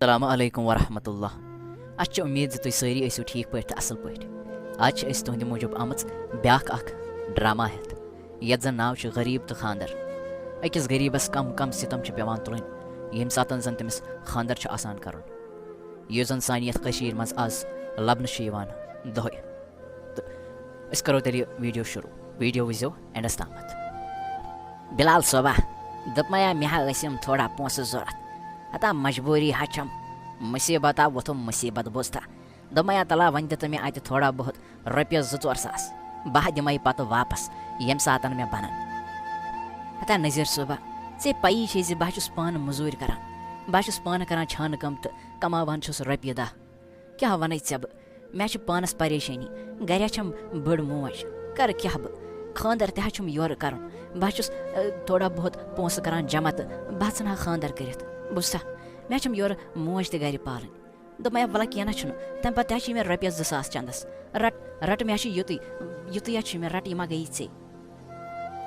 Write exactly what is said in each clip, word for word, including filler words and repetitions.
السلام علیکم ورحمۃ اللہ۔ اَسہِ چھِ اُمید زِ تُہۍ سٲری ٲسِو ٹھیٖک پٲٹھۍ تہٕ اَصٕل پٲٹھۍ۔ آز چھِ أسۍ تُہٕنٛدِ موٗجوٗب آمٕژ بیٛاکھ اَکھ ڈرٛاما ہٮ۪تھ، یَتھ زَن ناو چھُ غریٖب تہٕ خانٛدر۔ أکِس غریٖبَس کَم کَم سِتَم چھِ پٮ۪وان تُلٕنۍ، ییٚمہِ ساتَن زَن تٔمِس خانٛدر چھُ آسان کَرُن، یُس زَن سانہِ یَتھ کٔشیٖرِ منٛز آز لَبنہٕ چھُ یِوان دۄہَے۔ تہٕ أسۍ کَرو تیٚلہِ یہِ ویٖڈیو شروٗع۔ ویٖڈیو وٕچھزیو اینڈَس تامَتھ۔ بِلال صٲبہ، دوٚپمَے ہا، مےٚ ہا ٲسۍ یِم تھوڑا پونٛسہٕ ضوٚرَتھ۔ ہتا مجبوٗری ہا چھَم، مُصیٖبت آو ووٚتھُم مُصیٖبت، بوٗزتھا؟ دوٚپمَے ہا، تَلہ وۄنۍ دِ تہٕ مےٚ اَتہِ تھوڑا بہت رۄپیَس زٕ ژور ساس، بہٕ ہا دِمَے پَتہٕ واپَس، ییٚمہِ ساتَن مےٚ بَنَن۔ ہتا نذیٖر صٲبہ، ژےٚ پَیی چھے زِ بہٕ ہا چھُس پانہٕ مٔزوٗرۍ کَران، بہٕ ہا چھُس پانہٕ کَران چھانہٕ کٲم تہٕ کَماوان چھُس رۄپیہِ دَہ۔ کیٛاہ وَنَے ژےٚ بہٕ؟ مےٚ چھِ پانَس پریشٲنی، گَرِ چھَم بٔڑ موج، کَرٕ کیٛاہ بہٕ؟ خانٛدر تہِ ہا چھُم یورٕ کَرُن، بہٕ ہا چھُس، ٲ، تھوڑا بہت پونٛسہٕ کَران جمع تہٕ بہٕ ہا ژھٕنہٕ ہا خانٛدر کٔرِتھ۔ بوٗزتھا، مےٚ چھَم یورٕ موج تہِ گَرِ پالٕنۍ۔ دوٚپمَے، وَلہٕ کینٛہہ نہ چھُنہٕ، تَمہِ پَتہٕ تہِ ہا چھُے مےٚ رۄپیَس زٕ ساس چَندَس۔ رَٹ، رَٹ، مےٚ ہا چھُ یُتُے، یُتُے ہا چھُے مےٚ، رَٹ، یہِ ما گٔیی ژے۔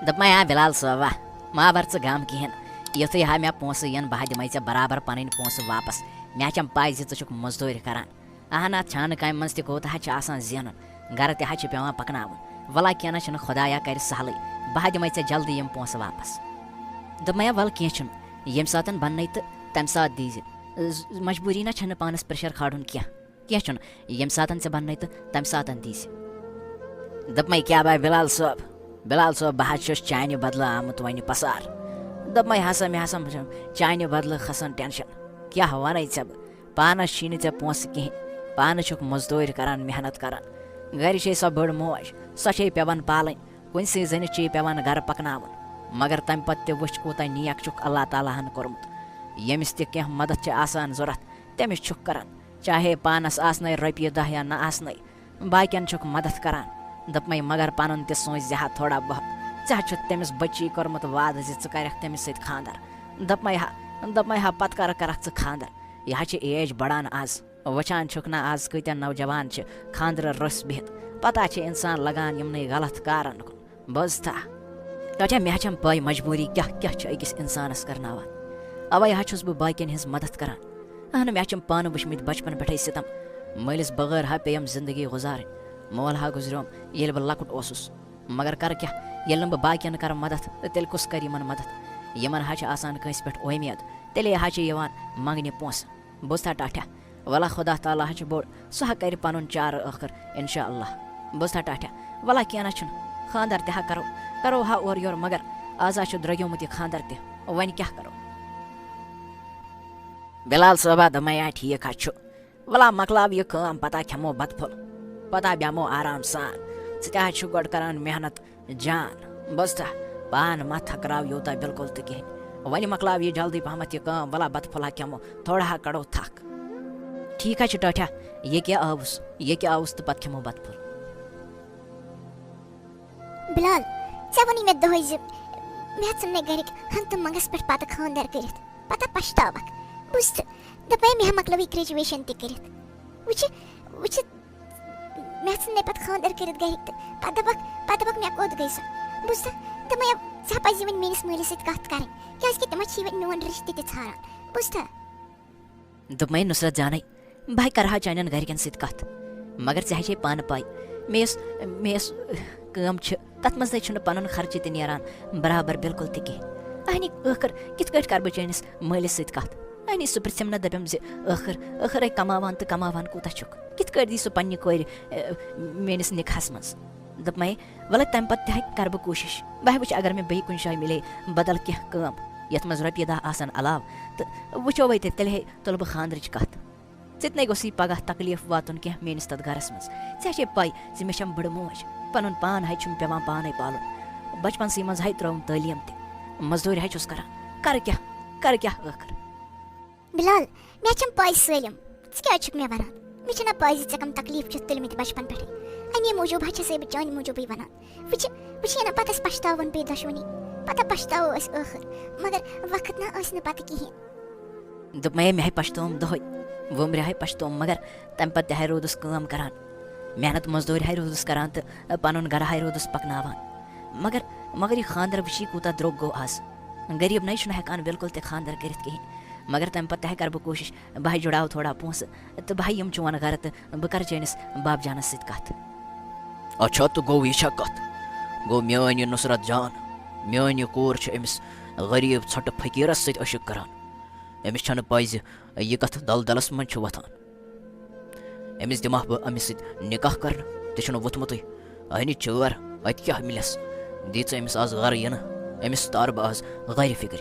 دوٚپمَے، آ بِلال صٲبہ، ما بَر ژٕ غم کِہیٖنۍ، یُتھُے ہا مےٚ پونٛسہٕ یِن، بہٕ ہا دِمَے ژےٚ برابر پَنٕنۍ پونٛسہٕ واپَس۔ مےٚ چھَم پَے زِ ژٕ چھُکھ مٔزدوٗرۍ کَران۔ اہن، اَتھ چھانہٕ کامہِ منٛز تہِ کوٗتاہ چھُ آسان زینُن، گرٕ تہِ حظ چھُ پٮ۪وان پَکناوُن۔ وَلہ کینٛہہ نہ چھُنہٕ، خۄدایا کَرِ سہلٕے، بہٕ ہا دِمَے ژےٚ جلدی یِم پونٛسہٕ واپَس۔ دوٚپمَے، وَلہٕ کینٛہہ چھُنہٕ، ییٚمہِ ساتَن بَننَے تہٕ تَمہِ ساتہٕ دیٖزِ۔ ز-، مجبوٗری نہ چھَنہٕ پانَس پریشر کھالُن کینٛہہ، کینٛہہ چھُنہٕ، ییٚمہِ ساتَن ژےٚ بَننَے تہٕ تَمہِ ساتَن دیٖزِ۔ دوٚپمَے، کیٛاہ بھاے بِلال صٲب، بِلال صٲب، بہٕ حظ چھُس چانہِ بدلہٕ آمُت وۄنۍ پَسار۔ دوٚپمَے، ہسا مےٚ ہسا چھُ چانہِ بدلہٕ کھسان ٹینشن، کیٛاہ وَنَے ژےٚ بہٕ؟ پانَس چھی نہٕ ژےٚ پونٛسہٕ کِہیٖنۍ، پانہٕ چھُکھ مٔزدوٗرۍ کران، محنت کران، گرِ چھے سۄ بٔڑ موج، سۄ چھے پٮ۪وان پالٕنۍ، کُنسٕے زٔنِس چھے پٮ۪وان گرٕ پکناوُن۔ مگر تَمہِ پتہٕ تہِ وٕچھ، کوٗتاہ نیک چھُکھ اللہ تعالیٰ ہن کوٚرمُت۔ ییٚمِس تہِ کینٛہہ مدد چھِ آسان ضوٚرتھ، تٔمِس چھُکھ کران، چاہے پانَس آسنَے رۄپیہِ دَہ یا نہ آسنَے، باقین چھُکھ مدد کران۔ دوٚپمَے، مگر پنُن تہِ سوٗنٛچ زِ ہا تھوڑا بہت، ژےٚ ہا چھُتھ تٔمِس بٔچی کوٚرمُت وعدٕ زِ ژٕ کرکھ تٔمِس سۭتۍ خانٛدر۔ دوٚپمَے ہا، دوٚپمَے ہا، پتہٕ کر کرکھ ژٕ خانٛدر؟ یہِ ہا چھِ ایج بڑان آز۔ وٕچھان چھُکھ نہ آز کۭتیاہ نوجوان چھِ خانٛدرٕ روٚس بِہِتھ۔ پتہ چھِ انسان لگان یِمنٕے غلط کارن کُن۔ بوزتھا؟ ٹاٹھیا، مےٚ ہا چھَم پَے مجبوٗری کیٛاہ کیٛاہ چھِ أکِس اِنسانَس کرناوان۔ اَوَے ہا چھُس بہٕ باقیَن ہٕنٛز مدد کران۔ اہنہٕ، مےٚ ہا چھِم پانہٕ وٕچھمٕتۍ بچپن پٮ۪ٹھَے سِتم۔ مٲلِس بغٲر ہا پیٚیَم زندگی گُزارٕنۍ۔ مول ہا گُزریوم، ییٚلہِ بہٕ لۄکُٹ اوسُس۔ مگر کرٕ کیٛاہ، ییٚلہِ نہٕ بہٕ باقیَن کرٕ مدد، تہٕ تیٚلہِ کُس کرِ یِمن مدد؟ یِمن ہا چھِ آسان کٲنٛسہِ پٮ۪ٹھ اُمید، تیٚلے ہا چھِ یِوان منٛگنہِ پونٛسہٕ۔ بوٗزتھا ٹاٹھیا؟ وَلہ خۄدا تعالیٰ ہا چھُ بوٚڑ، سُہ ہا کَرِ پَنُن چارٕ ٲخٕر، اِنشاء اللہ۔ بوٗزتھا ٹاٹھیا؟ وَلہ کینٛہہ نہ چھُنہٕ، خانٛدر تہِ ہا کَرو، کَرو ہا اورٕ یورٕ، مگر آز ہا چھُ درٛوگیومُت یہِ خانٛدر تہِ، وۄنۍ کیٛاہ کَرو؟ بِلال صٲبہ، دوٚپمَے، آ، ٹھیٖک ہا چھُ، وَلہ مۄکلاو یہِ کٲم، پَتہٕ ہا کھٮ۪مو بَتہٕ پھوٚل، پَتہٕ ہا بیٚہمو آرام سان۔ ژٕ تہِ ہا چھُکھ گۄڈٕ کَران محنت، جان، بوزتھا، پان مہ تھکراو یوٗتاہ بِلکُل تہِ کِہیٖنۍ۔ وۄنۍ مۄکلاو یہِ جلدی پہمتھ یہِ کٲم، وَلہ بَتہٕ پھوٚلہ کھٮ۪مو، تھوڑا ہا کَڑو تھَکھ۔ ٹھیٖک ہا چھُ ٹاٹھیا، ییٚکیٛاہ آوُس، ییٚکیٛاہ آوُس تہٕ پَتہٕ کھٮ۪مو بَتہٕ پھوٚل۔ بِلال، ژےٚ ووٚنُے مےٚ دۄہَے زِ مےٚ ژھٕن مےٚ گَرِکۍ ہَنٛگتہٕ منٛگَس پٮ۪ٹھ پَتہٕ خانٛدَر کٔرِتھ، پَتہٕ پَشتاوَکھ۔ بوٗزتھٕ، دوٚپمَے مےٚ ہا مۄکلٲوٕے گرٛیجویشَن تہِ کٔرِتھ۔ وٕچھِ، وٕچھِ، مےٚ ژھٕن مےٚ پَتہٕ خانٛدر کٔرِتھ گَرِکۍ تہٕ پَتہٕ دَپَکھ، پَتہٕ دَپَکھ مےٚ کوٚت گٔے سۄ؟ بوٗزتھا؟ دوٚپمَے، ژےٚ پَزِ وۄنۍ میٛٲنِس مٲلِس سۭتۍ کَتھ کَرٕنۍ، کیٛازِکہِ تِم ہا چھِ وۄنۍ میون رِشتہٕ تہِ ژھانٛڈان۔ بوٗزتھا؟ دوٚپمَے، نُصرت جانَے، بہٕ ہا کَرٕ ہا چانٮ۪ن گَرِکٮ۪ن سۭتۍ کَتھ، مگر ژےٚ ہا چھے پانہٕ پَے، مےٚ یۄس، مےٚ یۄس کٲم چھِ، تَتھ منٛز نَے چھُنہٕ پَنُن خرچہٕ تہِ نیران برابر بِلکُل تہِ کِہیٖنۍ۔ اَہنی، ٲخٕر کِتھ کٲٹھۍ کَرٕ بہٕ چٲنِس مٲلِس سۭتۍ کَتھ؟ اَہنی، سُہ پِرٛژھِم نہ، دَپٮ۪م زِ ٲخٕر، ٲخٕر ہے کماوان تہٕ کماوان کوٗتاہ چھُکھ؟ کِتھ کٲٹھۍ دی سُہ پنٛنہِ کورِ، اے، میٛٲنِس نِکاحَس منٛز؟ دوٚپمَے، وَلہٕ تَمہِ پَتہٕ تہِ ہا کَرٕ بہٕ کوٗشِش۔ بہٕ ہا وٕچھِ، اگر مےٚ بیٚیہِ کُنہِ جایہِ مِلے بدل کینٛہہ کٲم، یَتھ منٛز رۄپیہِ دَہ آسَن علاوٕ، تہٕ وٕچھو وۄنۍ تیٚلہِ، تیٚلہِ ہے تُلہٕ بہٕ خانٛدرٕچ کَتھ۔ ژےٚ تہِ نَے گوٚژھُے پَگاہ تکلیٖف واتُن کینٛہہ میٛٲنِس تَتھ گَرَس منٛز۔ ژےٚ چھے پَے زِ مےٚ چھَم بٕڑٕ موج، پَنُن پان ہَے چھُم پٮ۪وان پانَے پالُن۔ بَچپَنسٕے منٛز ہَے ترٛٲوٕم تعلیٖم تہِ، مٔزدوٗرۍ ہَے چھُس کَران۔ کَرٕ کیٛاہ، کَرٕ کیٛاہ ٲخٕر؟ بِلال، مےٚ چھَم پَے سٲلِم۔ ژٕ کیٛازِ چھُکھ مےٚ وَنان؟ مےٚ چھَنہ پَے زِ ژےٚ کَم تکلیٖف چھِتھ تُلمٕتۍ بَچپَن پٮ۪ٹھَے۔ اَمے موٗجوٗب ہا چھَسَے بہٕ چانہِ موٗجوٗبٕے وَنان۔ وٕچھِ، وٕچھِ ہے نہ پَتہٕ اَسہِ پَشتاوُن پیٚیہِ دۄشوٕنی۔ پَتہٕ پَشتاوو أسۍ ٲخٕر۔ مگر وقت نہ ٲسۍ نہٕ پَتہٕ کِہیٖنۍ۔ دوٚپمَے، مےٚ ہَے پَشتووُم دۄہَے، وُمرِ ہَے پَشتووُم، مگر تَمہِ پَتہٕ تہِ ہَے روٗدُس کٲم کَران۔ محنت مٔزدوٗرۍ ہَے روٗدُس کَران تہٕ پَنُن گَرٕ ہَے روٗدُس پَکناوان۔ مگر، مگر یہِ خانٛدَر وٕچھی کوٗتاہ درٛوگ گوٚو آز۔ غریٖب نَے چھُنہٕ ہٮ۪کان بِلکُل تہِ خانٛدَر کٔرِتھ کِہیٖنۍ۔ مگر تَمہِ پَتہٕ تہِ ہا کَرٕ بہٕ کوٗشِش، بہٕ ہا جُڑاوٕ تھوڑا پونٛسہٕ تہٕ بہٕ ہا یِمہٕ چون گَرٕ تہٕ بہٕ کَرٕ چٲنِس باب جانَس سۭتۍ کَتھ۔ اچھا، تہٕ گوٚو یہِ چھا کَتھ؟ گوٚو میٛٲنۍ یہِ نُصرت جان، میٛٲنۍ یہِ کوٗر چھِ أمِس غریٖب ژھۄٹہٕ فقیٖرَس سۭتۍ عشق کَران۔ أمِس چھَنہٕ پَے زِ یہِ کَتھ دَلدَلَس منٛز چھِ وۄتھان۔ أمِس دِمہٕ ہا بہٕ أمِس سۭتۍ نِکاح کَرنہٕ، تہِ چھُنہٕ ووٚتھمُتُے۔ اَہنہِ چٲر، اَتہِ کیٛاہ مِلٮ۪س؟ دی ژٕ أمِس آز گَرٕ یِنہٕ، أمِس تارٕ بہٕ آز غرِ فِکرِ۔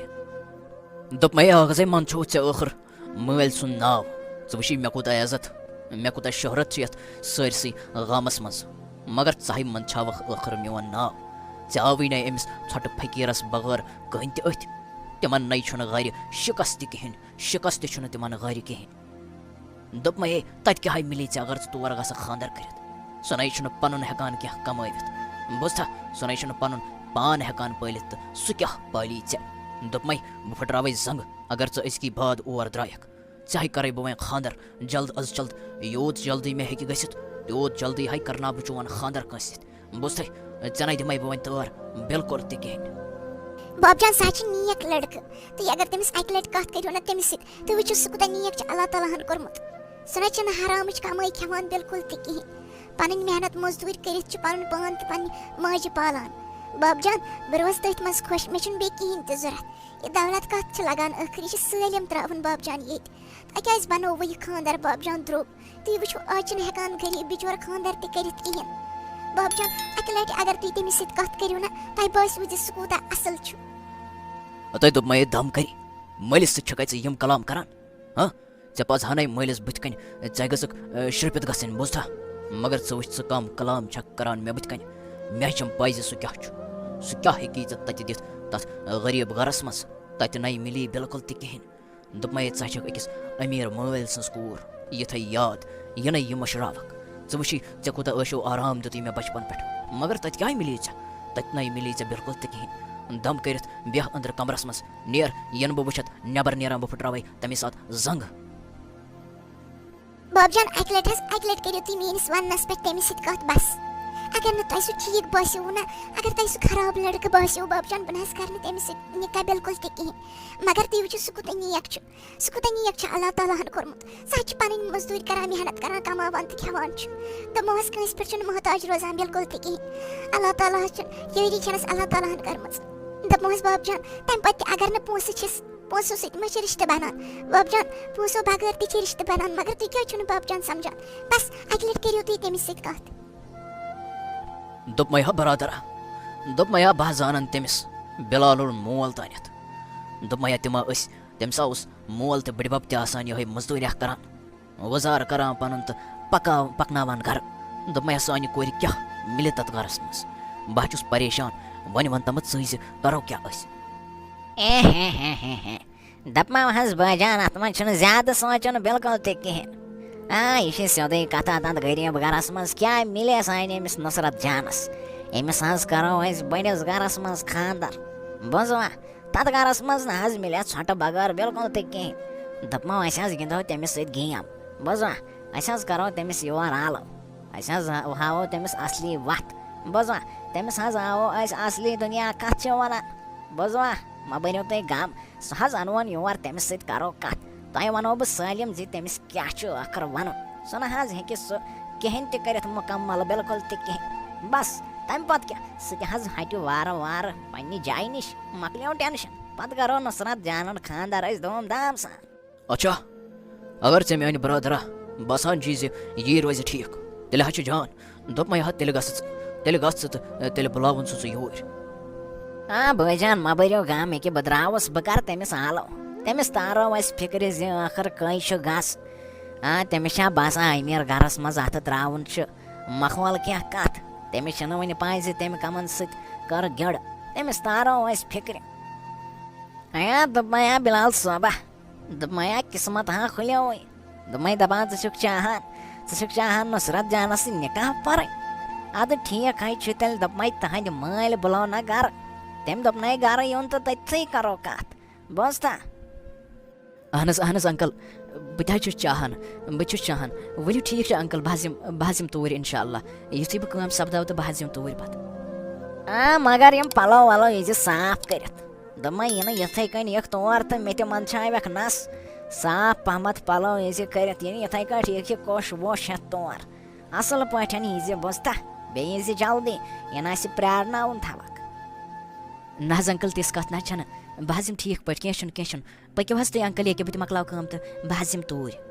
دوٚپمَے، اَکھ زَے منٛدچھوتھ ژےٚ ٲخٕر مٲلۍ سُنٛد ناو۔ ژٕ وٕچھی مےٚ کوٗتاہ عزت، مےٚ کوٗتاہ شہرت چھُ یَتھ سٲرسٕے گامَس منٛز۔ مگر ژٕ ہَے منٛدچھاوَکھ ٲخٕر میون ناو۔ ژےٚ آوٕے نَے أمِس ژھۄٹہٕ فقیٖرَس بغٲر کٕہٕنۍ تہِ أتھۍ۔ تِمَن نَے چھُنہٕ گَرِ شِکَس تہِ کِہیٖنۍ، شِکَس تہِ چھُنہٕ تِمَن گَرِ کِہیٖنۍ۔ دوٚپمَے، ہے، تَتہِ کیٛاہ ہَے مِلی ژےٚ اگر ژٕ تور گژھکھ خانٛدر کٔرِتھ؟ سُہ نَے چھُنہٕ پَنُن ہٮ۪کان کینٛہہ کمٲوِتھ۔ بوٗزتھا، سُہ نَے چھُنہٕ پَنُن پان ہٮ۪کان پٲلِتھ تہٕ سُہ کیٛاہ پالی ژےٚ؟ دوٚپمَے، بہٕ پھٕٹراوَے زنٛگہٕ اگر ژٕ أزکی بعد اور درٛایَکھ۔ ژےٚ ہَے کَرَے بہٕ وۄنۍ خانٛدر جلد از جلد، یوٗت جلدی مےٚ ہیٚکہِ گٔژھِتھ، تیوٗت جلدی ہَے کَرناو بہٕ چون خانٛدر کٲنٛسہِ سۭتۍ۔ بوٗزتھے، ژےٚ نَے دِمَے بہٕ وۄنۍ تٲر بِلکُل تہِ کِہیٖنۍ۔ باب جان، سُہ ہا چھُ نیک لڑکہٕ۔ تُہۍ اگر تٔمِس اَکہِ لَٹہِ کَتھ کٔرِو نہ تٔمِس سۭتۍ، تُہۍ وٕچھِو سُہ کوٗتاہ نیک چھُ اللہ تعالیٰ ہَن کوٚرمُت۔ سُہ نہ چھُنہٕ حرامٕچ کمٲے کھٮ۪وان بِلکُل تہِ کِہیٖنۍ۔ پَنٕنۍ محنت مزدوٗرۍ کٔرِتھ چھُ پَنُن پان تہٕ پَنٕنہِ ماجہِ پالان۔ باب جان، بہٕ روزٕ تٔتھۍ منٛز خۄش، مےٚ چھُنہٕ بیٚیہِ کِہیٖنۍ تہِ ضوٚرَتھ۔ یہِ دولت کَتھ چھِ لَگان ٲخٕر؟ یہِ چھِ سٲلِم ترٛاوُن باب جان ییٚتہِ۔ تۄہہِ کیٛازِ بَنووُ یہِ خانٛدر باب جان درٛوگ؟ تُہۍ وٕچھِو، آز چھُنہٕ ہٮ۪کان غریٖب بِچور خانٛدر تہِ کٔرِتھ کِہیٖنۍ۔ باب جان، اَکہِ لَٹہِ اگر تُہۍ تٔمِس سۭتۍ کَتھ کٔرِو نہ، تۄہہِ باسِوُ زِ سُہ کوٗتاہ اَصٕل چھُ۔ تۄہہِ دوٚپمَے دم کَرِ، مٲلِس سۭتۍ چھَکھَے ژٕ یِم کلام کران؟ ہاں؟ ژےٚ پَزِ ہَنَے مٲلِس بٕتھِ کَنہِ ژےٚ گٔژھٕکھ، اے، شرٛپِتھ گژھٕنۍ، بوٗزتھا؟ مگر ژٕ وٕچھ، ژٕ کَم کلام چھَکھ کران مےٚ بٕتھِ کَنہِ۔ مےٚ چھَم پَے زِ سُہ کیٛاہ چھُ، سُہ کیٛاہ ہیٚکی ژےٚ تَتہِ دِتھ تَتھ غریٖب گَرَس منٛز۔ تَتہِ نَے مِلی بِلکُل تہِ کِہیٖنۍ۔ دوٚپمَے، ژٕ ہا چھَکھ أکِس أمیٖر مٲلۍ سٕنٛز کوٗر، یہِ تھٲے یاد، یہِ نَے یہِ مٔشراوَکھ۔ ژٕ وٕچھی، ژےٚ کوٗتاہ عٲشو آرام دیُتُے مےٚ بَچپَن پٮ۪ٹھ، مگر تَتہِ کیٛاہ مِلی ژےٚ؟ تَتہِ نَے مِلی ژےٚ بِلکُل تہِ کِہیٖنۍ۔ دَم کٔرِتھ بیٚہہ أنٛدرٕ کَمرَس منٛز، نیر، یِنہٕ بہٕ وٕچھَتھ نٮ۪بَر نیران بہٕ پھٕٹراوَے تَمے ساتہٕ زنٛگہٕ۔ باب جان، اَکہِ لَٹہِ حظ، اَکہِ لَٹہِ کٔرِو تُہۍ میٛٲنِس وَننَس پٮ۪ٹھ تٔمِس سۭتۍ کَتھ بَس۔ اگر نہٕ تۄہہِ سُہ ٹھیٖک باسیوُ نہ، اگر تۄہہِ سُہ خراب لٔڑکہٕ باسیوُ، باب جان، بہٕ نہ حظ کَرٕ نہٕ تٔمِس سۭتۍ نِکاح بِلکُل تہِ کِہیٖنۍ۔ مگر تُہۍ وٕچھِو، سُہ کوٗتاہ نیک چھُ، سُہ کوٗتاہ نیک چھُ اللہ تعالیٰ ہَن کوٚرمُت۔ سُہ حظ چھُ پَنٕنۍ مٔزدوٗرۍ کَران، محنت کَران، کَماوان تہٕ کھٮ۪وان چھُ۔ دوٚپمَو حظ، کٲنٛسہِ پٮ۪ٹھ چھُنہٕ محتاج روزان بِلکُل تہِ کِہیٖنۍ۔ اللہ تعالیٰ ہَس چھُ یٲری چھَنَس اللہ تعالیٰ ہَن کٔرمٕژ۔ دوٚپمَو حظ، باب جان، تَمہِ پَتہٕ تہِ اگر نہٕ پونٛسہٕ چھِس، پونٛسو سۭتۍ ما چھِ رِشتہٕ بَنان؟ باب جان، پونٛسو بغٲر تہِ چھِ رِشتہٕ بَنان، مگر تُہۍ کیٛازِ چھِو نہٕ باب جان سَمجھان؟ بَس، اَکہِ لَٹہِ کٔرِو تُہۍ تٔمِس سۭتۍ کَتھ۔ دوٚپمَے ہا برادرا، دوٚپمَے ہا بہٕ ہا زانَن تٔمِس بِلالُن مول تانٮ۪تھ۔ دوٚپمَے ہا تِم ہا ٲسۍ، تٔمِس ہا اوس مول تہٕ بٕڈِبَب تہِ آسان یِہوٚے مٔزدوٗرِیاہ کَران، وُزار کَران پَنُن تہٕ پَکاو-، پَکناوان گَرٕ۔ دوٚپمَے ہا سانہِ کورِ کیٛاہ مِلہِ تَتھ گَرَس منٛز؟ بہٕ ہا چھُس پریشان، وۄنۍ وَن تہٕ مہٕ ژٕے زِ کَرو کیٛاہ أسۍ؟ اے ہے ہے ہے ہے۔ دَپمَو حظ بٲے جان، اَتھ منٛز چھُنہٕ زیادٕ سونٛچُن بِلکُل تہِ کِہیٖنۍ۔ آ، یہِ چھِ سیوٚدُے کَتھا تَتھ غریٖب گَرَس منٛز کیٛاہ مِلہِ سانہِ أمِس نُصرت جانَس؟ أمِس حظ کَرو أسۍ بٔڑِس گَرَس منٛز خانٛدَر۔ بوٗزوا؟ تَتھ گَرَس منٛز نہ حظ مِلہِ ژھۄٹہٕ بغٲر بِلکُل تہِ کِہیٖنۍ۔ دَپمَو أسۍ حظ گِنٛدو تٔمِس سۭتۍ game۔ بوٗزوا؟ أسۍ حظ کَرو تٔمِس یور آلو۔ أسۍ حظ ہا-، ہاوو تٔمِس اَصلی وَتھ۔ بوٗزوا؟ تٔمِس حظ ہاوو أسۍ اَصلی دُنیا کَتھ چھِ وَنان۔ بوٗزوا؟ مہ بٔرِو تُہۍ غم۔ سُہ حظ اَنوون یور، تٔمِس سۭتۍ کَرو کَتھ۔ تۄہہِ وَنو بہٕ سٲلِم زِ تٔمِس کیٛاہ چھُ ٲخٕر وَنُن۔ سُہ نہ حظ ہیٚکہِ سُہ کِہیٖنۍ تہِ کٔرِتھ مُکمل، بِلکُل تہِ کِہیٖنۍ۔ بَس، تَمہِ پَتہٕ کیٛاہ؟ سُہ تہِ حظ ہَٹہِ وارٕ وارٕ پنٛنہِ جایہِ نِش۔ مۄکلیو tension۔ پَتہٕ کَرو نُصرت جانُن خانٛدر أسۍ دھوٗم دھام سان۔ اچھا، اگر ژےٚ میانہِ برادرا باسان چھُے زِ یی روزِ ٹھیٖک، تیٚلہِ ہا چھُ جان۔ دوٚپمَے ہا، تیٚلہِ گژھ ژٕ، تیٚلہِ گژھ ژٕ تہٕ، اے، تیٚلہِ بُلاوُن سُہ ژٕ یوٗرۍ۔ آ بٲے جان، مہ بٔرِو غم، ییٚکیٛاہ بہٕ درٛاوُس، بہٕ کَرٕ تٔمِس آلو۔ تٔمِس تارو أسۍ فِکرِ زِ ٲخٕر کٔہۍ چھُ گژھ۔ آ، تٔمِس چھا باسان أمیٖر گَرَس منٛز اَتھٕ ترٛاوُن چھُ ماحول کینٛہہ کَتھ؟ تٔمِس چھَنہٕ وٕنہِ پَے زِ تٔمۍ کَمَن سۭتۍ کٔر گِڑ۔ تٔمِس تارو أسۍ فِکرِ۔ آ، دوٚپمَے ہا بِلال صٲبہ، دوٚپمَے ہا قٕسمت ہا کھُلیووُے۔ دوٚپمَے دَپان ژٕ چھُکھ چاہان، ژٕ چھُکھ چاہان نُصرت جانَس سۭتۍ نِکاح پَرٕنۍ۔ اَدٕ ٹھیٖک ہَے چھُ تیٚلہِ، دوٚپمَے تُہٕنٛدۍ مٲلۍ بُلاو نہ گَرٕ۔ تٔمۍ دوٚپنَے گَرٕ یُن تہٕ تٔتھٕے کَرو کَتھ۔ بوزتھا؟ اہن حظ، اہن حظ انکل، بہٕ تہِ حظ چھُس چاہان، بہٕ تہِ چھُس چاہان۔ ؤلِو ٹھیٖک چھُ انکل، بہٕ حظ یِمہٕ، بہٕ حظ یِمہٕ توٗرۍ انشاءاللہ۔ یُتھُے بہٕ کٲم سپداو تہٕ بہٕ حظ یِمہٕ توٗرۍ پتہٕ۔ آ، مگر یِم پلو ولو یہِ زِ صاف کٔرِتھ۔ دوٚپمَے، یہِ نہٕ یِتھَے کٔنۍ یِکھ تور تہٕ مےٚ تہِ منٛدچھاوٮ۪کھ نَس۔ صاف پہمتھ پَلو أنۍ زِ کٔرِتھ، یہِ نہٕ یِتھَے کٔنۍ یِکھ یہِ کوٚش ووٚش ہٮ۪تھ تور۔ اَصٕل پٲٹھۍ یی زِ بوزتھا، بیٚیہِ یی زِ جلدی، یہِ نہٕ اَسہِ پرٛارناوُن تھاوَکھ۔ نہ حظ uncle، تِژھ کَتھ نہ چھَنہٕ۔ بہٕ حظ یِمہٕ ٹھیٖک پٲٹھۍ، کینٛہہ چھُنہٕ، کینٛہہ چھُنہٕ۔ پٔکِو حظ تُہۍ uncle، ییٚکیٛاہ بہٕ تہِ مۄکلاو کٲم تہٕ بہٕ حظ یِمہٕ توٗرۍ۔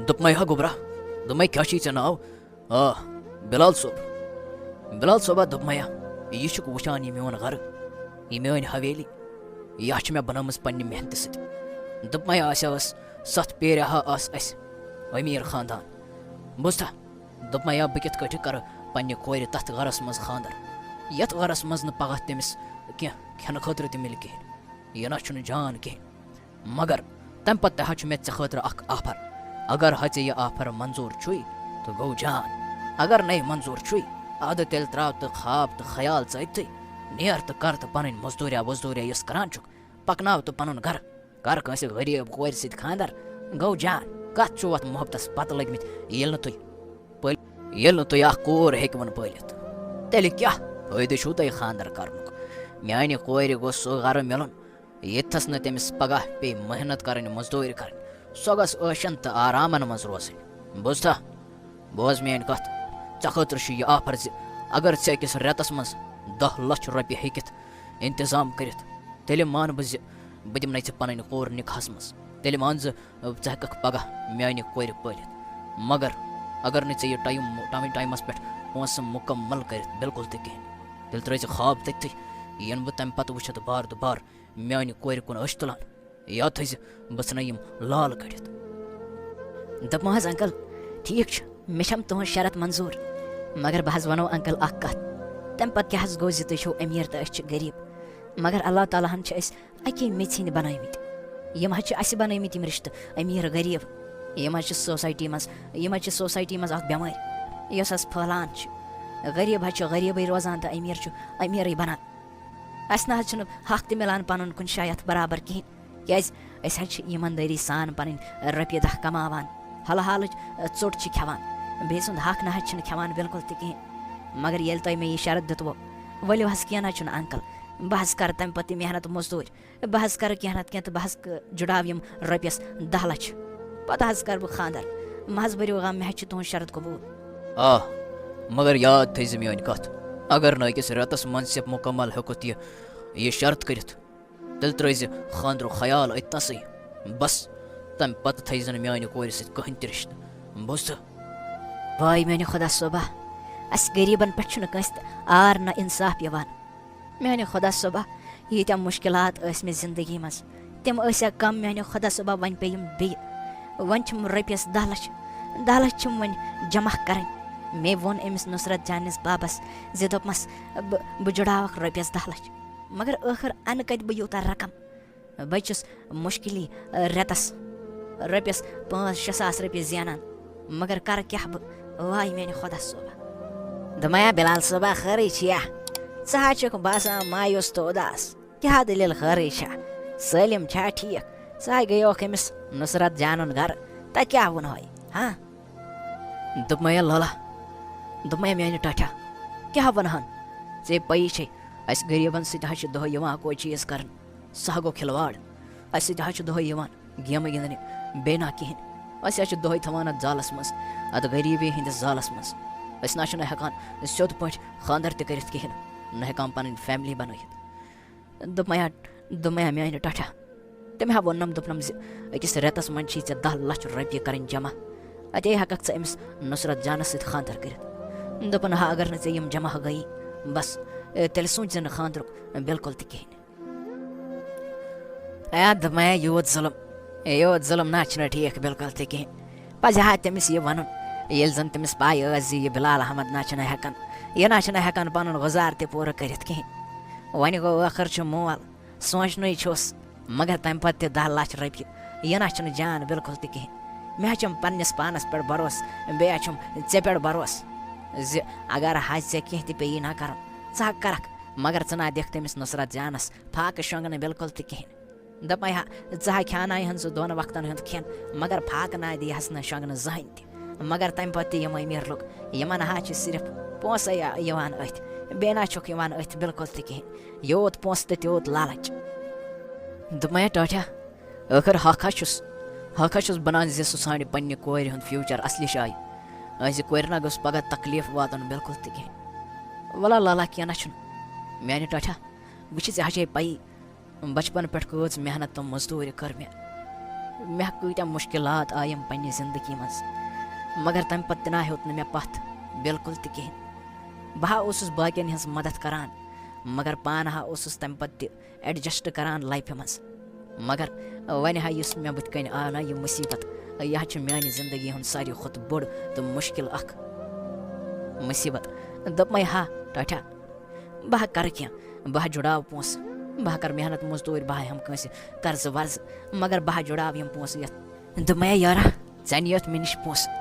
دوٚپمَے ہا گوٚبرا، دوٚپمَے کیٛاہ چھُے ژےٚ ناو؟ آ، بِلال صٲب۔ بِلال صٲبا، دوٚپمَے ہا، یہِ چھُکھ وٕچھان یہِ میون گَرٕ، یہِ میٲنۍ حویلی، یہِ چھِ مےٚ بَنٲومٕژ پنٛنہِ محنتہٕ سۭتۍ۔ دوٚپمَے آسہِ ہا ٲس، سَتھ پیرِ ہا آسہٕ اَسہِ أمیٖر خاندان۔ بوٗزتھا؟ دوٚپمَے ہا، بہٕ کِتھ کٲٹھۍ کَرٕ پنٛنہِ کورِ تَتھ گَرَس منٛز خاندَر، یَتھ گَرَس منٛز نہٕ پَگاہ تٔمِس کینٛہہ کھٮ۪نہٕ خٲطرٕ تہِ مِلہِ کِہیٖنۍ، یہِ نہ چھُنہٕ جان کِہیٖنۍ۔ مگر تَمہِ پتہٕ تہِ حظ چھُ مےٚ ژےٚ خٲطرٕ اکھ offer۔ اگر حظ ژےٚ یہِ offer منظوٗر چھُے، تہٕ گوٚو جان۔ اگر نَے منظوٗر چھُے، اَدٕ تیٚلہِ ترٛاو تہٕ خواب تہٕ خیال ژٲتۍ تھٕے۔ نیر تہٕ کر تہٕ پنٕنۍ مزدوٗریا وزدوٗریا یۄس کران چھُکھ، پکناو تہٕ پنُن گرٕ۔ کر کٲنٛسہِ غریٖب کورِ سۭتۍ خانٛدر۔ گوٚو جان، کتھ چھُو اتھ محبتس پتہٕ لٔگمٕتۍ، ییٚلہِ نہٕ تُہۍ پٲلۍ-، ییٚلہِ نہٕ تُہۍ اکھ کوٗر ہیٚکِوُن پٲلِتھ، تیٚلہِ کیٛاہ فٲیدٕ چھُو تۄہہِ خانٛدر کرنُک؟ میانہِ کورِ گوٚژھ سُہ گرٕ مِلُن، ییٚتھَس نہٕ تٔمِس پگاہ پیٚیہِ محنت کَرٕنۍ، مزدوٗرۍ کَرٕنۍ۔ سۄ گژھِ عٲشَن تہٕ آرامَن منٛز روزٕنۍ۔ بوٗزتھا؟ بوز میٛٲنۍ کَتھ۔ ژےٚ خٲطرٕ چھُ یہِ offer زِ اگر ژےٚ أکِس رٮ۪تَس منٛز دَہ لَچھ رۄپیہِ ہیٚکِتھ اِنتظام کٔرِتھ، تیٚلہِ مان بہٕ زِ بہٕ دِمہٕ نَے ژےٚ پَنٕنۍ کوٗر نِکاحَس منٛز۔ تیٚلہِ مان زِ ژٕ ہٮ۪کَکھ پگاہ میٛانہِ کورِ پٲلِتھ۔ مگر اگر نہٕ ژےٚ یہِ ٹایم، ٹایم، ٹایمَس پٮ۪ٹھ پونٛسہٕ مُکمل کٔرِتھ بِلکُل تہِ کِہیٖنۍ، تیٚلہِ ترٛٲوزِ خواب تٔتھٕے۔ یِنہٕ بہٕ تَمہِ پَتہٕ وٕچھَتھ بار تہٕ بار میانہِ کورِ کُن أچھ تُلان۔ یاد تھٲیزِ، بہٕ ژھٕنَے یِم لال کٔڑِتھ۔ دوٚپمَس، انکل، ٹھیٖک چھُ، مےٚ چھَم تُہٕنٛز شرط منظوٗر، مگر بہٕ حظ وَنو انکل اَکھ کَتھ، تَمہِ پَتہٕ کیٛاہ حظ گوٚو زِ تُہۍ چھِو أمیٖر تہٕ أسۍ چھِ غریٖب، مگر اللہ تعالیٰ ہَن چھِ أسۍ اَکی میٚژِ ہِنٛدۍ بَنٲومٕتۍ۔ یِم حظ چھِ اَسہِ بَنٲومٕتۍ یِم رِشتہٕ أمیٖر غریٖب۔ یِم حظ چھِ سوسایٹی منٛز، یِم حظ چھِ سوسایٹی منٛز اَکھ بٮ۪مٲرۍ، یۄس حظ پھٔہلان چھِ۔ غریٖب حظ چھُ غریٖبٕے روزان تہٕ أمیٖر چھُ أمیٖرٕے بَنان۔ اَسہِ نہ حظ چھُنہٕ حق تہِ مِلان پَنُن کُنہِ جایہِ اَتھ برابر کِہیٖنۍ، کیٛازِ أسۍ حظ چھِ ایٖماندٲری سان پَنٕنۍ رۄپیہِ دَہ کَماوان، حلحالٕچ ژوٚٹ چھِ کھٮ۪وان، بیٚیہِ سُنٛد حق نہ حظ چھِنہٕ کھٮ۪وان بِلکُل تہِ کِہیٖنۍ۔ مگر ییٚلہِ تۄہہِ مےٚ یہِ شرط دیُتوُ، ؤلِو حظ، کینٛہہ نہ حظ چھُنہٕ انکل، بہٕ حظ کَرٕ تَمہِ پَتہٕ تہِ محنت مٔزدوٗرۍ، بہٕ حظ کَرٕ کینٛہہ نَتہٕ کینٛہہ تہٕ بہٕ حظ ک-، جُڑاو یِم رۄپیَس دَہ لَچھ، پَتہٕ حظ کَرٕ بہٕ خانٛدر۔ مہ حظ بٔرِو غم، مےٚ حظ چھِ تُہُنٛد شرط قبوٗل۔ آ، مگر یاد تھٲیزِ میٛٲنۍ کَتھ، اگر نہٕ أکِس رٮ۪تَس منٛز ژےٚ مُکمل ہیوٚکُتھ یہِ، یہِ شرط کٔرِتھ، تیٚلہِ ترٛٲیزِ خانٛدرُک خیال أتۍ نَسٕے۔ بس، تَمہِ پَتہٕ تھٲیزِ نہٕ میٛانہِ کورِ سۭتۍ کٕہٕنۍ تہِ رِشتہٕ۔ بوٗزتھٕ؟ واے میٛانہِ خۄدا صٲبا، اَسہِ غریٖبَن پٮ۪ٹھ چھُنہٕ کٲنٛسہِ تہِ عار نہ اِنصاف یِوان۔ میٛانہِ خۄدا صٲبا، ییٖتیٛاہ مُشکِلات ٲسۍ مےٚ زِندگی منٛز، تِم ٲسیا کَم میٛانہِ خۄدا صٲبا، وۄنۍ پیٚیِم بیٚیہِ۔ وۄنۍ چھِم رۄپیَس دَہ لَچھ، دَہ لَچھ چھِم وۄنۍ جمع کَرٕنۍ۔ مےٚ ووٚن أمِس نُصرت جانِس بابَس زِ دوٚپمَس، بہٕ، بہٕ جُڑاوَکھ رۄپیَس دَہ لَچھ، مگر ٲخٕر اَنہٕ کَتہِ بہٕ یوٗتاہ رقم؟ بہٕ چھُس مُشکِلی، رٮ۪تَس رۄپیَس پانٛژھ شےٚ ساس رۄپیہِ زینان، مگر کَرٕ کیٛاہ بہٕ؟ واے میٛانہِ خۄدا صٲبا۔ دوٚپمَے، بِلال صٲبا، خٲرٕے چھِیا؟ ژٕ حظ چھُکھ باسان مایوس تہٕ اُداس۔ کیٛاہ دٔلیٖل، خٲرٕے چھا؟ سٲلِم چھا ٹھیٖک؟ ژٕ ہاے گٔیوکھ أمِس نُصرت جانُن گَرٕ، تَتہِ کیٛاہ ووٚنہوے؟ ہاں؟ دوٚپمَے، لالا، دوٚپمَے، میٛانہِ ٹاٹھا، کیٛاہ وَنہٕ ہن؟ ژےٚ پَیی چھے، اَسہِ غریٖبَن سۭتۍ حظ چھِ دۄہَے یِوان کوٗشِش کَرٕنۍ۔ سُہ ہا گوٚو کھِلواڑ۔ اَسہِ سۭتۍ حظ چھِ دۄہَے یِوان گیمہٕ گِنٛدنہِ، بیٚیہِ نہ کِہیٖنۍ۔ أسۍ حظ چھِ دۄہَے تھاوان اَتھ جالَس منٛز، اَتھ غریٖبی ہِنٛدِس جالَس منٛز۔ أسۍ نہ چھِنہٕ ہٮ۪کان سیوٚد پٲٹھۍ خانٛدَر تہِ کٔرِتھ کِہیٖنۍ، نہ ہٮ۪کان پَنٕنۍ family بَنٲیِتھ۔ دوٚپمَے ہا، دوٚپمَے ہا میٛانہِ ٹاٹھا، تٔمۍ ہا ووٚننَم، دوٚپنَم زِ أکِس رٮ۪تَس منٛز چھی ژےٚ دَہ لَچھ رۄپیہِ کَرٕنۍ جمع، اَتے ہٮ۪کَکھ ژٕ أمِس نُصرت جانَس سۭتۍ خانٛدَر کٔرِتھ۔ دوٚپُن، ہا، اگر نہٕ ژےٚ یِم جمع گٔیی، بَس، اے، تیٚلہِ سوٗنٛچ زِ نہٕ خانٛدرُک بِلکُل تہِ کِہیٖنۍ۔ اے، دوٚپمَے، یوٗت ظُلُم، یوٗت ظُلُم نہ چھُنہٕ ٹھیٖک بِلکُل تہِ کِہیٖنۍ۔ پَزِ ہا تٔمِس یہِ وَنُن، ییٚلہِ زَن تٔمِس پَے ٲس زِ یہِ بِلال احمد نہ چھُنہٕ ہٮ۪کان، یہِ نہ چھُنہٕ ہٮ۪کان پَنُن گُزار تہِ پوٗرٕ کٔرِتھ کِہیٖنۍ۔ وۄنۍ گوٚو، ٲخٕر چھُ مول، سونٛچنُے چھُس، مگر تَمہِ پَتہٕ تہِ دَہ لَچھ رۄپیہِ، یہِ نہ چھُنہٕ جان بِلکُل تہِ کِہیٖنۍ۔ مےٚ ہا چھُم پنٛنِس پانَس پٮ۪ٹھ بھروسہٕ، بیٚیہِ ہا چھُم ژےٚ پٮ۪ٹھ بھروسہٕ زِ اگر حظ ژےٚ کینٛہہ تہِ پیٚیی نہ کَرُن، ژٕ ہا کَرَکھ، مگر ژٕ نہ دِکھ تٔمِس نُصرت جانَس پھاکہٕ شۄنٛگنہٕ بِلکُل تہِ کِہیٖنۍ۔ دوٚپمَے ہا، ژٕ ہا کھیٛاناوِ ہَن سُہ دۄن وقتَن ہُنٛد کھٮ۪ن، مگر پھاکہٕ نہ دِیہِ ہَس نہٕ شۄنٛگنہٕ زٕہٕنۍ تہِ۔ مگر تَمہِ پَتہٕ تہِ یِم أمیٖر لُکھ، یِمَن ہا چھِ صرف پونٛسَے یِوان أتھۍ، بیٚیہِ نہ چھُکھ یِوان أتھۍ بِلکُل تہِ کِہیٖنۍ، یوٗت پونٛسہٕ تہٕ تیوٗت لالچ۔ دوٚپمَے، ٹاٹھیا، ٲخٕر حق ہا چھُس، حق ہا چھُس بَنان زِ سُہ ژھانٛڈِ پنٛنہِ کورِ ہُنٛد future اَصلہِ جایہِ۔ أہنٛزِ کورِ نہ گوٚژھ پگاہ تکلیٖف واتُن بِلکُل تہِ کِہیٖنۍ۔ وَلہ لالا، کینٛہہ نہ چھُنہٕ۔ میٛانہِ ٹاٹھیا، وٕچھِ، ژےٚ ہا چھے پَیی، بچپن پٮ۪ٹھ کۭژ محنت تہٕ مزدوٗری کٔر مےٚ۔ مےٚ کۭتیٛاہ مُشکِلات آیَم پنٛنہِ زندگی منٛز، مگر تَمہِ پتہٕ تہِ نہ ہیوٚت نہٕ مےٚ پتھ بِلکُل تہِ کِہیٖنۍ۔ بہٕ ہا اوسُس باقین ہٕنٛز مدد کران، مگر پانہٕ ہا اوسُس تَمہِ پتہٕ تہِ adjust کران لایفہِ منٛز۔ مگر وۄنۍ ہا یُس مےٚ بٕتھِ کنہِ آو نہ یہِ مُصیبت، یہِ ہا چھُ میانہِ زندگی ہُنٛد ساروی کھۄتہٕ بوٚڑ تہٕ مُشکِل اکھ مُصیبت۔ دوٚپمَے، ہا ٹاٹھیا، بہٕ ہا کرٕ کینٛہہ، بہٕ ہا جُڑاو پونٛسہٕ، بہٕ ہا کرٕ محنت مزدوٗرۍ، بہٕ ہا ہٮ۪مہٕ کٲنٛسہِ قرضہٕ ورضہٕ، مگر بہٕ ہا جُڑاو یِم پونٛسہٕ یَتھ۔ دوٚپمَے، یارا، ژےٚ نِیَتھ مےٚ نِش پونٛسہٕ۔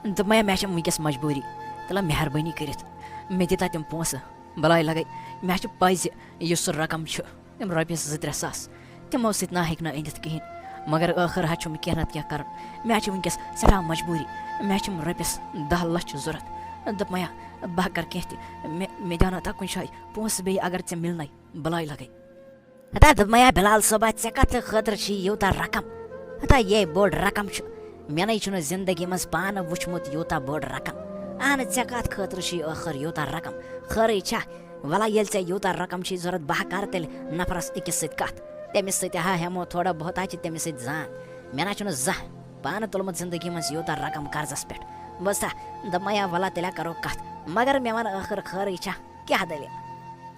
دوٚپمَے، مےٚ چھےٚ وٕنکیٚس مجبوٗری، تہٕ لہ مہربٲنی کٔرِتھ مےٚ دِ تَتہِ یِم پونٛسہٕ۔ بلاے لگے، مےٚ چھِ پَے زِ یُس سُہ رقم چھُ، تِم رۄپیَس زٕ ترٛےٚ ساس، تِمو سۭتۍ نہ ہیٚکہِ نہٕ أنِتھ کِہیٖنۍ۔ مگر ٲخٕر ہا چھُم کینٛہہ نتہٕ کینٛہہ کَرُن۔ مےٚ چھِ وٕنکیٚس سٮ۪ٹھاہ مجبوٗری۔ مےٚ چھِم رۄپیَس دَہ لَچھ ضوٚرَتھ۔ دوٚپمَے، بہٕ ہا کَرٕ کینٛہہ تہِ۔ مےٚ، مےٚ دیٛاوناو تا کُنہِ جایہِ پونٛسہٕ بیٚیہِ، اگر ژےٚ مِلنَے۔ بلاے لگے۔ ہتا دوٚپمَے، بلال صٲبا، ژےٚ کَتھ خٲطرٕ چھِ یوٗتاہ رقم؟ ہتا یے بوٚڑ رقم چھُ۔ مےٚ نَے چھُنہٕ زندگی منٛز پانہٕ وٕچھمُت یوٗتاہ بوٚڑ رقم۔ اہن، ژےٚ کَتھ خٲطرٕ چھُے ٲخٕر یوٗتاہ رقم؟ خٲرٕے چھا؟ وَلہ، ییٚلہِ ژےٚ یوٗتاہ رقم چھُے ضوٚرَتھ، بہٕ ہا کَرٕ تیٚلہِ نفرَس أکِس سۭتۍ کَتھ۔ تٔمِس سۭتۍ ہا ہٮ۪مو تھوڑا بہت، ہا چھِ تٔمِس سۭتۍ زان۔ مےٚ نہ چھُنہٕ زانٛہہ پانہٕ تُلمُت زندگی منٛز یوٗتاہ رقم قرضَس پٮ۪ٹھ۔ بوزتھا، دوٚپمَے، وَلہ تیٚلہِ ہا کَرو کَتھ۔ مگر مےٚ وَن ٲخٕر، خٲرٕے چھا؟ کیٛاہ دٔلیٖل؟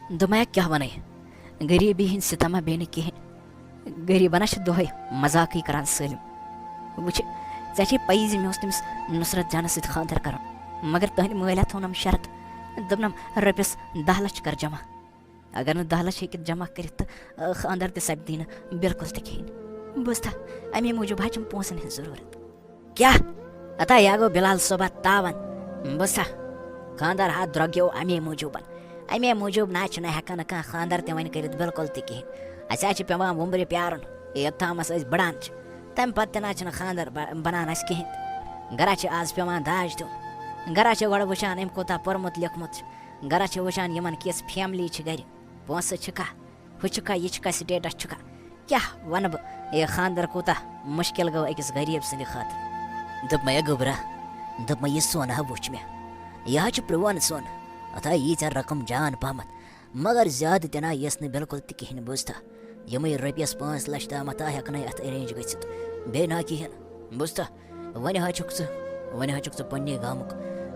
دوٚپمَے، کیٛاہ وَنَے؟ غریٖبی ہِنٛدۍ سِتَم ہا بیٚیہِ نہٕ کِہیٖنۍ۔ غریٖبن ہا چھِ دۄہَے مذاقٕے کران سٲلِم۔ وٕچھ، ژےٚ چھے پَیی زِ مےٚ اوس تٔمِس نُصرت جانَس سۭتۍ خانٛدر کرُن، مگر تُہٕنٛدِ مٲلۍ ہا تھوٚونَم شرط، دوٚپنَم، رۄپیَس دَہ لَچھ کر جمع۔ اگر نہٕ دَہ لَچھ ہیٚکِتھ جمع کٔرِتھ، تہٕ، آ، خانٛدر تہِ سپدی نہٕ بِلکُل تہِ کِہیٖنۍ۔ بوزتھا، اَمے موٗجوٗب ہا چھِم پونٛسَن ہِنٛز ضروٗرت۔ کیٛاہ؟ ہتا یا گوٚو بلال صٲبا تاوان۔ بہٕ سا، خانٛدر ہا درٛۄگیو اَمے موٗجوٗبن۔ اَمے موٗجوٗب نہ چھُنہٕ ہٮ۪کان نہٕ کانٛہہ خانٛدر تہِ وۄنۍ کٔرِتھ بِلکُل تہِ کِہیٖنۍ۔ اَسہِ حظ چھِ پٮ۪وان وُمبرِ پیارُن، یوٚت تامَس أسۍ بٕڑان چھِ۔ تَمہِ پَتہٕ تہِ نہ چھُنہٕ خانٛدر بَ-، بَنان اَسہِ کِہیٖنۍ۔ گرا چھِ آز پٮ۪وان داج دیُن۔ گرا چھِ گۄڈٕ وٕچھان أمۍ کوٗتاہ پوٚرمُت لیوٚکھمُت چھُ۔ گرا چھِ وٕچھان یِمَن کِژھ family چھِ گرِ۔ پونٛسہٕ چھِکھا؟ ہُہ چھُکھا، یہِ چھُکھا، status چھُکھا؟ کیٛاہ وَنہٕ بہٕ، یہِ خانٛدر کوٗتاہ مُشکِل گوٚو أکِس غریٖب سٕنٛدِ خٲطرٕ۔ دوٚپمَے، گوٚبرا، دوٚپمَے، یہِ سۄن ہا وُچھ مےٚ۔ یہِ ہا چھُ پرٛون سۄن۔ اَتھ ہا ییٖژاہ رقم جان پہمتھ۔ مگر زیادٕ تہِ نہ یِیَس نہٕ بِلکُل تہِ کِہیٖنۍ، بوٗزتھا؟ یِمَے رۄپیَس پانٛژھ لَچھ تامَتھ ہا ہٮ۪کہٕ نَے اَتھ arrange گٔژھِتھ۔ بیٚیہِ نہ کِہیٖنۍ، بوٗزتھا؟ وۄنۍ ہا چھُکھ ژٕ، وۄنۍ ہا چھُکھ ژٕ پننہِ گامُک۔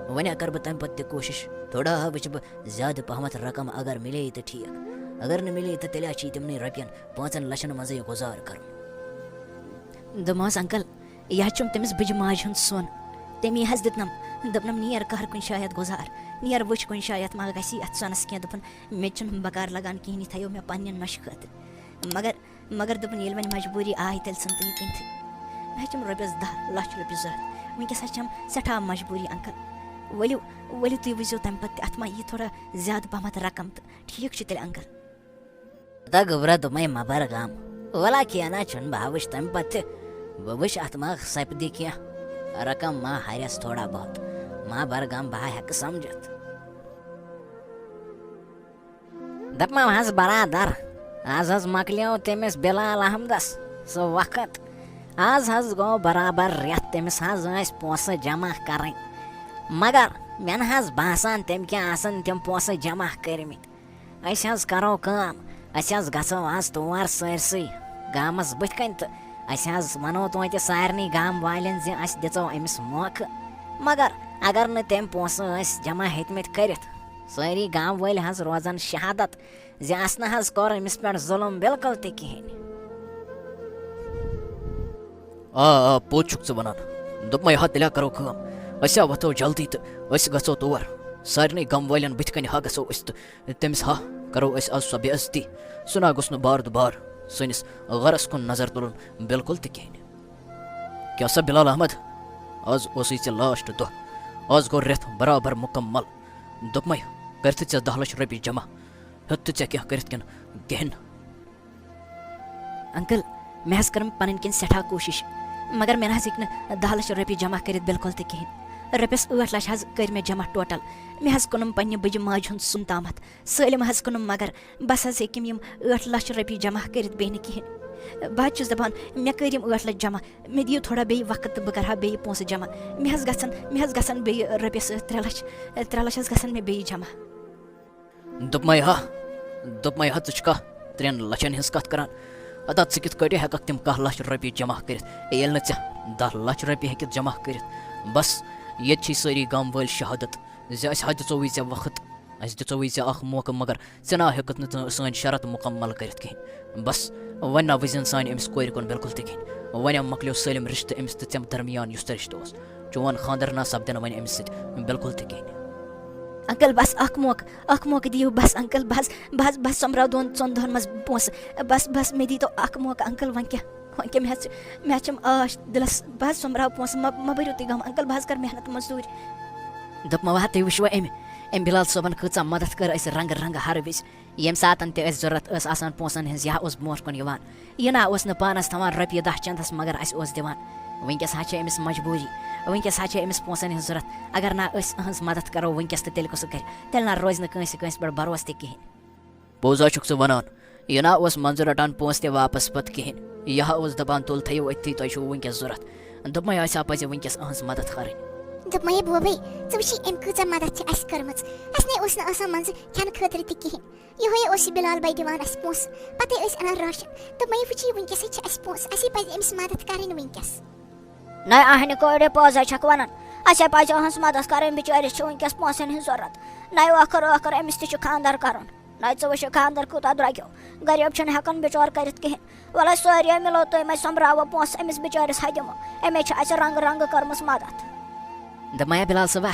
وۄنۍ ہا کَرٕ بہٕ تَمہِ پَتہٕ تہِ کوٗشِش۔ تھوڑا ہا وٕچھٕ بہٕ زیادٕ پَہمَتھ رقم، اگر مِلے تہٕ ٹھیٖک، اگر نہٕ مِلے تہٕ تیٚلہِ ہا چھِ تِمنٕے رۄپیَن پانٛژَن لَچھَن منٛزٕے گُزار کَرُن۔ دوٚپمَس، انکل، یہِ ہا چھُم تٔمِس بٕجہِ ماجہِ ہُنٛد سۄن۔ تٔمی حظ دیُتنَم۔ دوٚپنَم، نیر کَر کُنہِ جایہِ اَتھ گُزار، نیر وٕچھ کُنہِ جایہِ اَتھ ما گژھی اَتھ سۄنَس کینٛہہ۔ دوٚپُن، مےٚ تہِ چھُنہٕ بکار لگان کِہیٖنۍ، یہِ تھٲیِو مےٚ پننہِ نۄشہِ خٲطرٕ۔ مگر مگر دوٚپُن، ییٚلہِ وۄنۍ مجبوٗری آے، تیٚلہِ ژھٕن تہٕ یہِ کٕنتھٕے۔ مےٚ حظ چھِم رۄپیَس دَہ لَچھ رۄپیہِ ضوٚرَتھ۔ وٕنکیٚس حظ چھَم سٮ۪ٹھاہ مجبوٗری، انکل۔ ؤلِو، ؤلِو تُہۍ وٕچھزیو تَمہِ پَتہٕ تہِ، اَتھ ما یی تھوڑا زیادٕ پَہمَتھ رقم تہٕ۔ ٹھیٖک چھُ تیٚلہِ، انکل۔ تہٕ گوٚبرا دوٚپمَے، مہ بَر غم۔ وَلہ کینٛہہ نہ چھُنہٕ، بہٕ ہا وٕچھِ تَمہِ پَتہٕ تہِ۔ بہٕ وٕچھِ اَتھ ما سَپدِ کینٛہہ، رقم ما ہَرٮ۪س تھوڑا بہت۔ مہ بَر غم، بہٕ ہا ہٮ۪کہٕ سَمجِتھ۔ دَپمَو حظ برادر، آز حظ مۄکلیو تٔمِس بلال احمدَس سُہ وقت۔ آز حظ گوٚو برابر رٮ۪تھ تٔمِس حظ ٲسۍ پونٛسہٕ جمع کَرٕنۍ۔ مگر مےٚ نہٕ حظ باسان تٔمۍ کیٛاہ آسَن تِم پونٛسہٕ جمع کٔرۍمٕتۍ۔ أسۍ حظ کَرو کٲم، أسۍ حظ گژھو آز تور سٲرسٕے گامَس بٕتھِ کَنۍ تہٕ أسۍ حظ وَنو توتہِ سارنٕے گام والٮ۪ن زِ اَسہِ دِژو أمِس موقعہٕ۔ مگر اگر نہٕ تٔمۍ پونٛسہٕ ٲسۍ جمع ہیٚتۍمٕتۍ کٔرِتھ، سٲری گام وٲلۍ حظ روزَن شہادت زِ اَسہِ نہ حظ کوٚر أمِس پٮ۪ٹھ ظُلُم بالکل تہِ کِہیٖنۍ۔ آ، آ، پوٚز چھُکھ ژٕ وَنان۔ دوٚپمَے ہا، تیٚلہِ ہا کَرو کٲم۔ أسۍ ہا وۄتھو جلدی تہٕ أسۍ گژھو تور۔ سارنٕے گام والٮ۪ن بٕتھِ کَنہِ ہا گژھو أسۍ تہٕ تٔمِس ہا کَرو أسۍ آز سۄ بے عزتی۔ سُہ نہ گوٚژھ نہٕ بار دُبار سٲنِس گَرَس کُن نظر تُلُن بالکل تہِ کِہیٖنۍ۔ کیٛاہ سا بلال احمد، آز اوسُے ژےٚ last دۄہ۔ آز گوٚو رٮ۪تھ برابر مُکمل۔ دوٚپمَے، کٔرتھٕ ژےٚ دَہ لَچھ رۄپیہِ جمع؟ ہیوٚت تہٕ ژےٚ کینٛہہ کٔرِتھ کِنہٕ کِہیٖنۍ؟ انکل، مےٚ حظ کٔرٕم پنٕنۍ کِنۍ سٮ۪ٹھاہ کوٗشِش، مگر مےٚ نہ حظ ہیٚکہِ نہٕ دَہ لَچھ رۄپیہِ جمع کٔرِتھ بالکل تہِ کِہیٖنۍ۔ رۄپیَس ٲٹھ لَچھ حظ کٔرۍ مےٚ جمع ٹوٹل۔ مےٚ حظ کٕنُم پنٛنہِ بٕجہِ ماجہِ ہُنٛد سُن تامَتھ۔ سٲلِم حظ کٕنُم، مگر بس حظ ہیٚکِم یِم ٲٹھ لَچھ رۄپیہِ جمع کٔرِتھ بیٚیہِ نہٕ کِہیٖنۍ۔ بہٕ حظ چھُس دَپان، مےٚ کٔرۍ یِم ٲٹھ لَچھ جمع، مےٚ دِیِو تھوڑا بیٚیہِ وقت تہٕ بہٕ کَرٕ ہا بیٚیہِ پونٛسہٕ جمع۔ مےٚ حظ گژھن، مےٚ حظ گژھن بیٚیہِ رۄپیَس، ٲ، ترٛےٚ لَچھ، ٲ، ترٛےٚ لَچھ حظ گژھن مےٚ بیٚیہِ جمع۔ دوٚپمَے ہا، دوٚپمَے ہا، ژٕ چھُکھا ترٛٮ۪ن لَچھَن ہِنٛز کَتھ کَران؟ اَدا ژٕ کِتھ کٲٹھۍ ہٮ۪کَکھ تِم کاہ لَچھ رۄپیہِ جمع کٔرِتھ، ییٚلہِ نہٕ ژےٚ دَہ لَچھ رۄپیہِ ہیٚکِتھ جمع کٔرِتھ؟ بَس، ییٚتہِ چھِ سٲری گام وٲلۍ شہادت زِ اَسہِ ہا دِژووُے ژےٚ وقت، اَسہِ دِژووُے ژےٚ اَکھ موقعہٕ، مگر ژٕ نا ہیوٚکُتھ نہٕ ژٕ سٲنۍ شرط مُکمل کٔرِتھ کِہیٖنۍ۔ بَس، وۄنۍ نا وٕزِن سانہِ أمِس کورِ کُن بِلکُل تہِ کِہیٖنۍ۔ وۄنۍ مۄکلیو سٲلِم رِشتہٕ أمِس تہٕ ژےٚ درمیان یُس تہِ رِشتہٕ اوس۔ چون خانٛدر نا سپدِ نہٕ وۄنۍ أمِس سۭتۍ بِلکُل تہِ کِہیٖنۍ۔ انکل، بس اکھ موقعہٕ، اکھ موقعہٕ دِیِو، بس انکل، بس، بس، بس سۄمبراو دۄن ژۄن دۄہن منٛز پونٛسہٕ۔ بس، بس، مےٚ دیٖتو اکھ موقعہٕ انکل، وۄنۍ کیٛاہ، وۄنۍ کیٛاہ، مےٚ حظ چھِ، مےٚ حظ چھِم آش دِلس، بس سۄمبراو پونٛسہٕ، مہ، مہ بٔرِو تُہۍ غم انکل، بہٕ حظ کرٕ محنت مزدوٗرۍ۔ دوٚپمو، وَ تُہۍ وٕچھوا أمۍ، أمۍ بِلال صٲبن کۭژاہ مدد کٔر اَسہِ رنٛگہٕ رنٛگہٕ ہر وِزِ۔ ییٚمہِ ساتَن تہِ اَسہِ ضوٚرَتھ ٲس آسان پونٛسَن ہٕنٛز، یہِ ہا اوس برونٛٹھ کُن یِوان۔ یہِ نہ اوس نہٕ پانَس تھاوان رۄپیہِ دَہ چَندَس، مگر اَسہِ اوس دِوان۔ وٕنکیٚس ہا چھِ أمِس مجبوٗری، وٕنکیٚس ہا چھِ أمِس پونٛسَن ہٕنٛز ضوٚرَتھ۔ اگر نہ أسۍ أہٕنٛز مدد کَرو وٕنکیٚس، تہٕ تیٚلہِ کُس کَرِ؟ تیٚلہِ نہ روزِ نہٕ کٲنٛسہِ، کٲنٛسہِ پٮ۪ٹھ بھروسہٕ تہِ کِہیٖنۍ۔ پوٚز ہا چھُکھ ژٕ وَنان، یہِ نہ اوس منٛزٕ رَٹان پونٛسہٕ تہِ واپَس پَتہٕ کِہیٖنۍ۔ یہِ ہا اوس دَپان، تُل تھٲیِو أتھی، تۄہہِ چھُو وٕنکیٚس ضوٚرَتھ۔ دوٚپمَے، اَسہِ ہا پَزِ وٕنکیٚس أہٕنٛز مدد کَرٕنۍ۔ دوٚپمَے، بوبَے، ژٕ وٕچھی أمۍ کۭژاہ مدد چھِ اَسہِ کٔرمٕژ۔ اَسہِ نے اوس نہٕ آسان منٛزٕ کھٮ۪نہٕ خٲطرٕ تہِ کِہیٖنۍ۔ یِہوٚے اوس یہِ بِلال بَے دِوان اَسہِ پونٛسہٕ۔ پَتہٕ ٲسۍ اَنان راشَن۔ دوٚپمَے، وٕچھی، وٕنکیٚسٕے چھِ اَسہِ پونٛسہٕ۔ اَسے پَزِ أمِس مدد کَرٕنۍ وٕنکیٚس۔ نَے اَہنہِ کورِ، پوٚز ہا چھَکھ وَنان۔ اَسے پَزِ أہٕنٛز مدد کَرٕنۍ، بِچٲرِس چھِ وٕنکیٚس پونٛسَن ہٕنٛز ضوٚرَتھ۔ نَے ٲخٕر ٲخٕر أمِس تہِ چھُ خانٛدر کَرُن۔ نَے ژٕ وٕچھِ خانٛدر کوٗتاہ درٛوٚگیو۔ غریٖب چھُنہٕ ہٮ۪کان بِچور کٔرِتھ کِہیٖنۍ۔ وَلہٕ سٲری مِلو تُہۍ، مےٚ سۄمبراوو پونٛسہٕ أمِس بِچٲرِس ہا دِمو۔ أمِس چھِ اَسہِ رنٛگہٕ رنٛگہٕ کٔرمٕژ مدد۔ دوٚپمَے، بِلال صٲبا،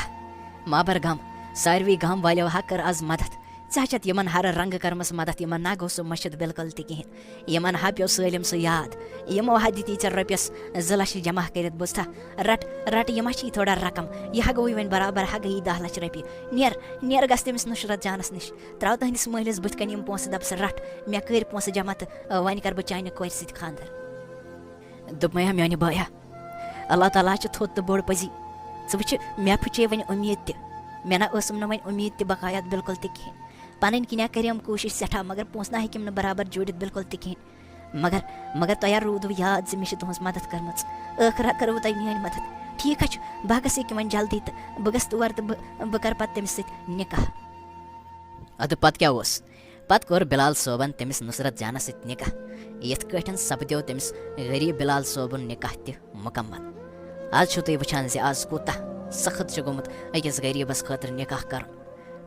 ما بَر غم، ساروی گام والیو ہا کٔر آز مدد۔ ژےٚ ہا چھَتھ یِمَن ہَرٕ رنٛگہٕ کٔرمٕژ مدد، یِمَن نا گوٚو سُہ مٔشِتھ بِلکُل تہِ کِہیٖنۍ۔ یِمَن ہا پیوٚو سٲلِم سُہ یاد۔ یِمو ہا دِتی ژےٚ رۄپیَس زٕ لَچھ جمع کٔرِتھ، بوٗزتھا؟ رَٹ، رَٹ، یہِ ما چھی تھوڑا رقم؟ یہِ ہا گوٚوُے وۄنۍ برابر، ہا گٔیی دَہ لَچھ رۄپیہِ۔ نیر، نیر گژھ تٔمِس نُصرت جانَس نِش۔ ترٛاو تٕہٕنٛدِس مٲلِس بٕتھِ کَنہِ یِم پونٛسہٕ، دَپس، رَٹ، مےٚ کٔرۍ پونٛسہٕ جمع تہٕ، آ، وۄنۍ کَرٕ بہٕ چانہِ کورِ سۭتۍ خانٛدر۔ دوٚپمَے ہا، میٛانہِ بایا، اللہ تعالیٰ چھُ تھوٚد تہٕ بوٚڑ پٔزی۔ ژٕ وٕچھِ، مےٚ پھُچے وۄنۍ اُمید تہِ۔ مےٚ نہ ٲسٕم نہٕ وۄنۍ اُمید تہِ بقایات بِلکُل تہِ کِہیٖنۍ۔ پَنٕنۍ کِنۍ ہا کَریٚم کوٗشِش سٮ۪ٹھاہ، مگر پونٛسہٕ نہ ہیٚکِم نہٕ برابر جوٗڑِتھ بِلکُل تہِ کِہیٖنۍ۔ مگر، مگر تۄہہِ ہا روٗدوٕ یاد زِ مےٚ چھِ تُہٕنٛز مدد کٔرمٕژ۔ ٲخٕر ہا کٔروٕ تۄہہِ میٛٲنۍ مدد۔ ٹھیٖک ہا چھُ، بہٕ ہا گژھٕ ییٚکیٛاہ وۄنۍ جلدی تہٕ بہٕ گژھٕ تور تہٕ بہٕ، بہٕ کَرٕ پَتہٕ تٔمِس سۭتۍ نِکاح۔ اَدٕ پَتہٕ کیٛاہ اوس؟ پَتہٕ کوٚر بِلال صٲبَن تٔمِس نُصرت جانَس سۭتۍ نِکاح۔ یِتھ کٲٹھۍ سَپدیو تٔمِس غریٖب بِلال صٲبُن نِکاح تہِ مُکمل۔ آز چھِو تُہۍ وٕچھان زِ آز کوٗتاہ سخت چھُ گوٚمُت أکِس غریٖبَس خٲطرٕ نِکاح کَرُن۔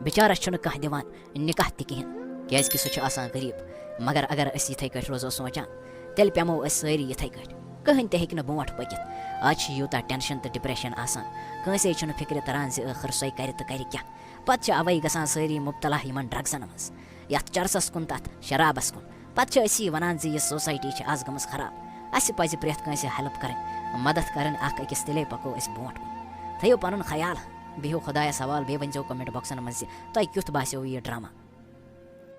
بِچارَس چھُنہٕ کانٛہہ دِوان نِکاح تہِ کِہیٖنۍ، کیٛازِکہِ سُہ چھُ آسان غریٖب۔ مگر اگر أسۍ یِتھَے کٲٹھۍ روزو سونٛچان، تیٚلہِ پٮ۪مو أسۍ سٲری یِتھَے کٲٹھۍ۔ کٕہٕنۍ تہِ ہیٚکہِ نہٕ برونٛٹھ پٔکِتھ۔ آز چھِ یوٗتاہ ٹٮ۪نشَن تہٕ ڈِپرٛٮ۪شَن آسان، کٲنٛسے چھُنہٕ فِکرِ تَران زِ ٲخٕر سۄے کَرِ تہٕ کَرِ کیٛاہ۔ پتہٕ چھِ اَوَے گژھان سٲری مُبتلا یِمن ڈرگزن منٛز، یَتھ چرسَس کُن، تَتھ شرابَس کُن۔ پتہٕ چھِ أسی وَنان زِ یہِ society چھِ آز گٔمٕژ خراب۔ اَسہِ پَزِ پرٛٮ۪تھ کٲنٛسہِ help کَرٕنۍ، مدد کَرٕنۍ اَکھ أکِس، تیٚلے پَکو أسۍ برونٛٹھ کُن۔ تھٲیِو پَنُن خیال، بِہِو خۄدایَس حوال، بیٚیہِ ؤنۍزیو comment boxن منٛز زِ تۄہہِ کیُتھ باسیو یہِ drama۔